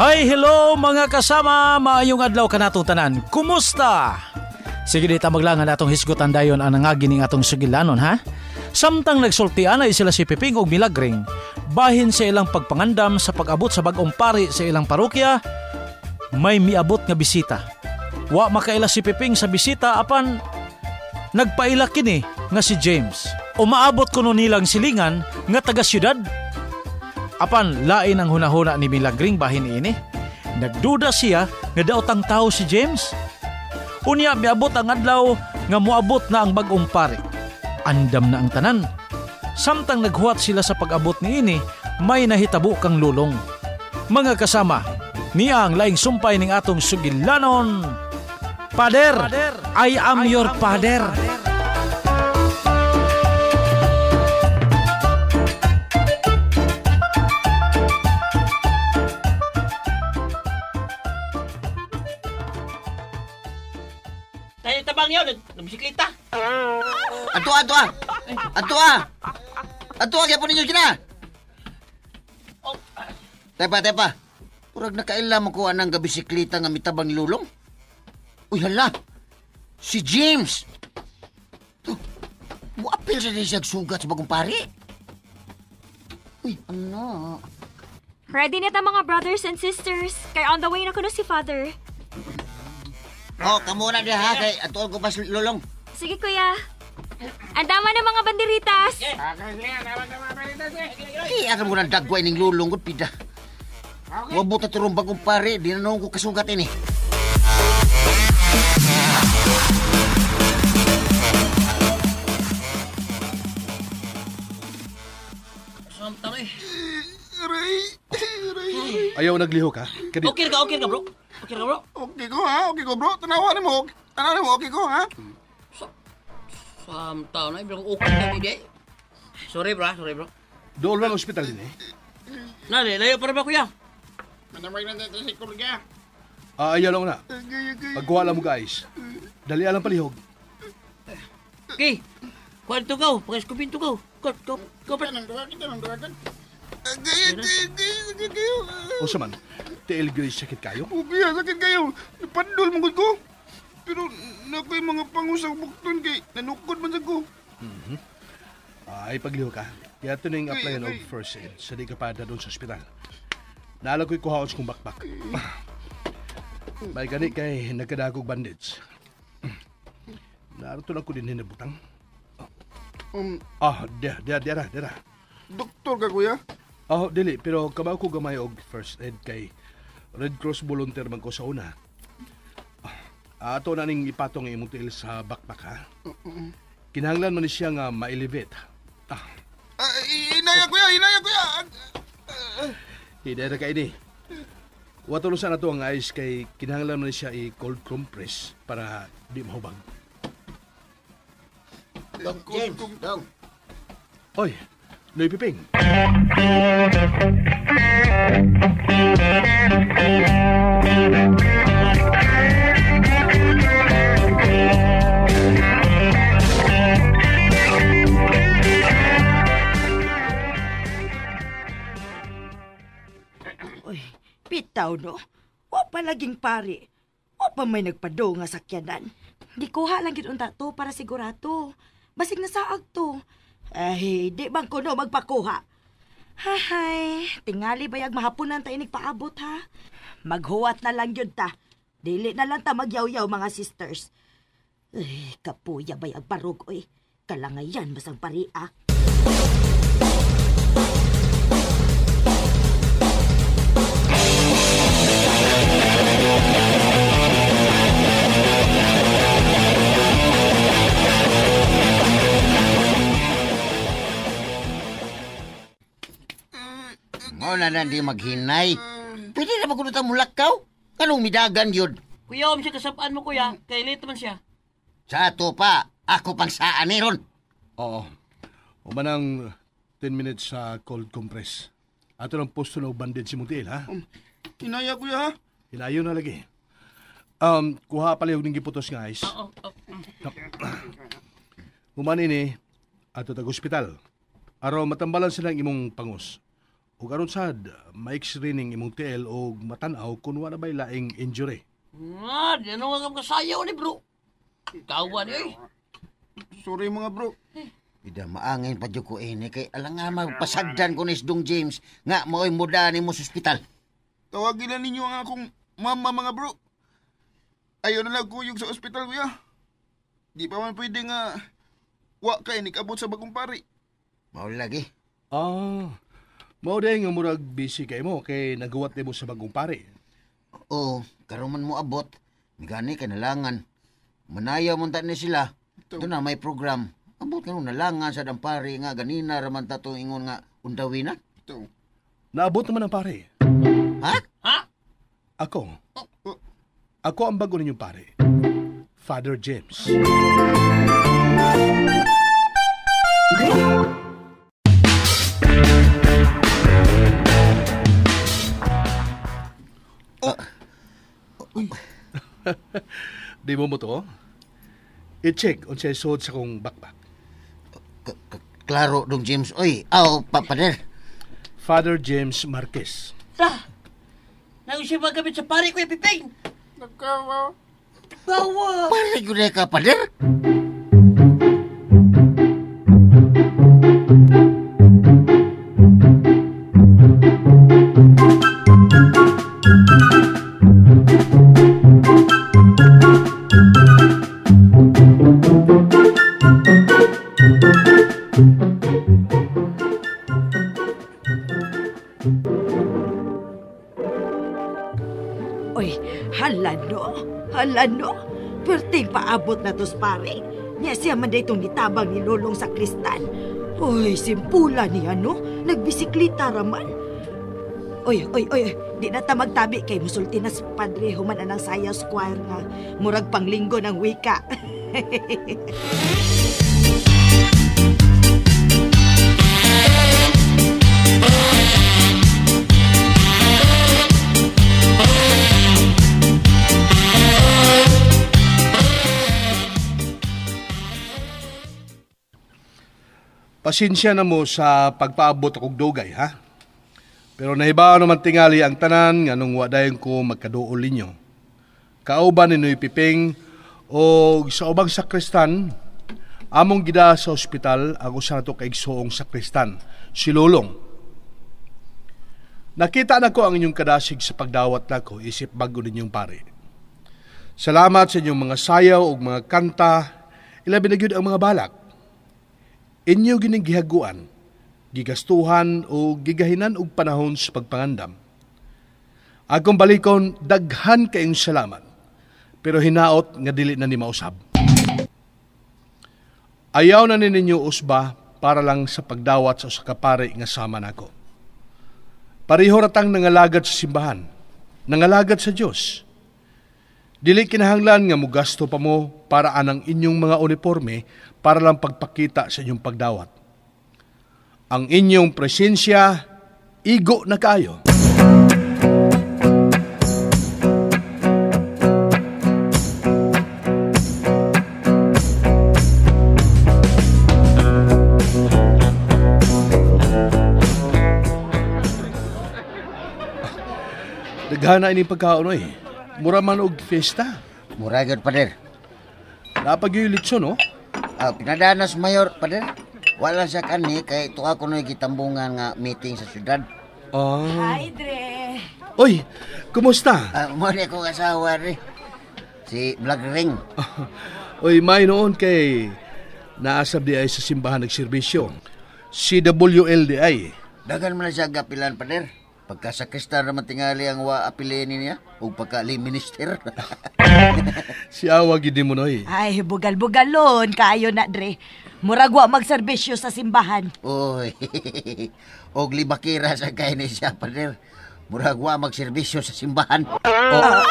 Hi, hello mga kasama, maayong adlaw kanatong tanan. Kumusta? Sige di ta maglangan atong hisgutan dayon ang nangagi ning atong sugilanon ha. Samtang nagsultian ay sila si Piping og Milagring, bahin sa ilang pagpangandam sa pag-abot sa bag-ong pari sa ilang parokya, may miabot nga bisita. Wa makaila si Piping sa bisita apan nagpaila kini nga si James. Umaabot kuno nilang silingan nga taga syudad. Apan lain ang hunahuna ni Milagring bahin ini. Nagduda siya nga daotang tao si James. Unya miabot ang adlaw nga moabot na ang bag-ong pari. Andam na ang tanan. Samtang naghuwat sila sa pag-abot niini, may nahitabo kang lulong. Mga kasama, niya ang laing sumpay ning atong sugilanon. Pader, I am your pader. Tayo tabang niyo, nagbisiklita. Ato, ato ah. Ato ah. Ato ah, kaya po ninyo sila. Oh. Tepa, tepa. Purag nakaila mo ko anang gabisiklita nga mitabang lulong. Uy, hala. Si James. To, muapil sa siya sugat sa bagong pari. Uy, ano? Ready na ta mga brothers and sisters. Kay on the way na kuno si Father. Oh, kamo na diha ha, kay atuon ko pas lulong. Sige kuya. Andama na mga banderitas. Ay, aram mo ng dagway ning lulong gud pida. Wabot na turong bagong pare, di na noon ko kasugat ini. Samtang eh. Aray, aray. Ayaw naglihok ha? Kadi, Okay ka bro. Okay ka bro. Okay ko ha, okay ko bro. Tanawa ni mo, tanawa ni mo, okay ko ha. Samtang na, bro. Okay ka hindi. Sorry bro, sorry bro. Dool lang ospital din eh. Nali, layo para ba kuya? Manamay na dito si Kurga. Ah, ayaw lang na. Agay, agay. Pagkuha lang mo guys. Dali alang palihog. Okay. Kuha dito ka, pag-iskupin to ka. Go, go, go. Kita nang duha, kita nang duha kan. Agay, agay, agay, sakit kayo. O sa man, tiil gyud sakit kayo. Okay ha, sakit kayo. Napandol mong ko. Pero nakoy mga pangusang bukton kay nanukod man sa ko. Ay, paglihok ka. Kaya ito na yung applyan og first aid sa di ka pa doon sa ospital. Naala ko'y kuhaon sa kong bakbak. May gani kay nagkadagog bandage. Naruto lang ko din hinabutang. Ah, dia, dia, dia, dia, dia. Doktor ka kuya? Oh, dili, pero kabaw ko gamay og first aid kay Red Cross volunteer man ko sa una. Ato na ning ipatong imong tiil sa backpack ha. Kinahanglan man ni siya nga ma-elevate. Ah, Hinaya kuya, hinaya kuya. Hindi na kay ini. Watulo sa nato ang ice kay kinahanglan man ni siya i-cold compress para di mahubag. Dong, James, dong. Oy, Noy Piping. Uy, bitaw no. Wa pa laging pari. Wa pa may nagpado nga sakyanan. Gikuha lang gid unta to para sigurado. Basig na saag to. Ay, di bang kuno magpakuha. Hahay, tingali bayag mahaponan ta inig paabot ha. Maghuwat na lang yun ta. Dili na lang ta magyaw-yaw mga sisters. Ay, kapuya bayag barog oy. Kalangayan masang pari ah. Mo na lang di maghinay. Pwede na ba kuno ta mulakaw? Anong midagan yun? Kuya, om siya kasapaan mo kuya. Kay late man siya. Sa ato pa, ako pang saan ni ron. Oo. Umanang 10 minutes sa cold compress. Ato lang posto na bandage si mong tiil, ha? Hinaya kuya ha. Hilayo na lagi. Kuha pala yung giputos nga ice. Oo, oh, Human ini, ato tag ospital. Araw matambalan silang imong pangus. Ug aron sad ma-x-ray ning imong tiil og matan-aw kun wa na bay laing injury. Nga, di ano nga kasayaw ni bro. Kawa ni eh. Sorry mga bro. Ida maangin pa jud ko ini kay alangan magpasagdan ko ni Dong James nga mao'y muda nimo sa ospital. Tawagin na ninyo ang akong mama mga bro. Ayaw na lang kuyog sa ospital kuya. Di pa man pwede nga wa kay nikabot sa bagong pari. Mao lagi. Ah, mao day nga murag busy kay mo kay nagawat nimo sa bagong pare. Oo, karon man mo abot. Migani kay nalangan. Manayaw man ta ni sila. Ito na may program. Abot karon nalangan sa dampari nga ganina raman ta tong ingon nga undawin na. Ito. Naabot naman ang pare. Ha? Ha? Ako. Ako ang bago ninyong pare. Father James. Di mo mo to? I-check unsay suod sa kong backpack. Klaro Dong James. Oy, aw pa pader. Father James Marquez. Sa! Nang siya magamit sa pare ko, Piping. Nagkawa. Bawa! Pare gyud ka pader. Oy, hala no. Hala no. Perting paabot na tos pare. Nya siya man daytong gitabang ni Lolong sa kristal. Oy, simpula niya no. Nagbisiklita raman. Oy, oy, oy, di na ta magtabi kay musulti na sa padre human anang sayaw square nga murag panglinggo ng wika. Pasensya na mo sa pagpaabot akong dugay, ha? Pero nahibaw naman tingali ang tanan nga nung wadayon ko magkaduol ninyo. Kauban ni Noy Piping o sa ubang sakristan, among gida sa ospital ang usa nato kaigsoong sakristan, si Lolong. Nakita na ko ang inyong kadasig sa pagdawat nako isip bago ninyong pare. Salamat sa inyong mga sayaw ug mga kanta, ilabi na gyud ang mga balak. Inyo gining gihaguan, gigastuhan o gigahinan og panahon sa pagpangandam. Akong balikon, daghan kayong salamat, pero hinaot nga dili na ni mausab. Ayaw na ninyo usba para lang sa pagdawat sa usa ka pare nga sama nako. Pareho ratang nangalagad sa simbahan, nangalagad sa Dios. Dili kinahanglan nga mugasto pa mo para anang inyong mga uniforme para lang pagpakita sa inyong pagdawat. Ang inyong presensya, igo na kaayo. Daghana ini pagkaon oy. Mura man og fiesta. Mura gyud pader. Napagyoy litson, no? Ah, pinadanas mayor pader. Wala siya kani kay tuwa ko no'y gitambungan nga meeting sa syudad. Ah. Hi, Dre. Oy, kumusta? Ah, mo ni akong asawa ri. Si Vlog Ring. Oy, may noon kay naasab di ay sa simbahan nagserbisyo. CWLDI. Dagan man na siya gapilan pader. Pagka sa kristal naman tingali ang wa apilinin niya ug pagka minister. Si awa gid mo noy. Ay, bugal-bugalon kaayo na, Dre. Murag wa magserbisyo sa simbahan. Oy. Og libakira sa kay ni siya pader. Murag wa magserbisyo sa simbahan. Oh.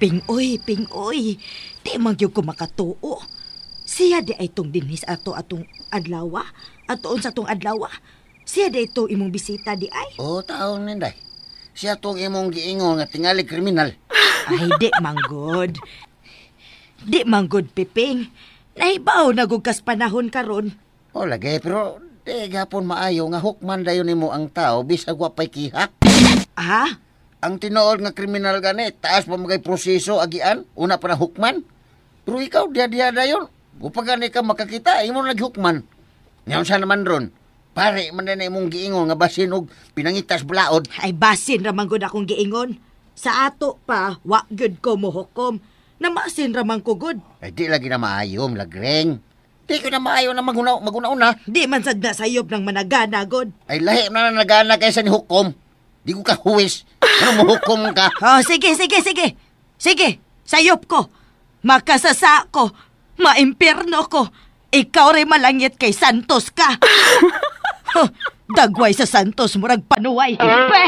Pingoy, pingoy. Di Di man gyud ko makatuo. Siya di ay tong dinhis ato atong adlawa, atoon sa atong adlawa. Siya di ito imong bisita di ay. Oo, taon ninday. Siya tong imong giingon nga tingali kriminal. Ay, di manggod. Di manggod, Piping. Nahibaw na gud kas panahon karon. O lagi, pero di gapon maayo nga hukman dayon nimo ang tao bisag wa pay kiha. Ha? Ang tinuod nga kriminal gani, taas pa magay proseso agian, una pa na hukman. Pero ikaw diha-diha dayon. Upa gani ka makakita, imo naghukman. Ngayon sa naman ron, pare man na imong giingon nga basin og pinangitas balaod. Ay, basin ra man gud akong giingon. Sa ato pa, wa gyud ko mohukom. Namasin ra man ko gud. Ay di lagi na maayo, lagreng. Di ko na maayo na maguna maguna-una. Di man sad na sayop ng managana gud. Ay lahi na na nagana kaysa ni hukom. Di ko ka huwis. Ano mo hukom ka? Oh, sige, sige, sige. Sige, sayop ko. Makasasa ko. Maimpierno ko. Ikaw rin malangit kay Santos ka. Huh, dagway sa Santos, murag panuway. Pe!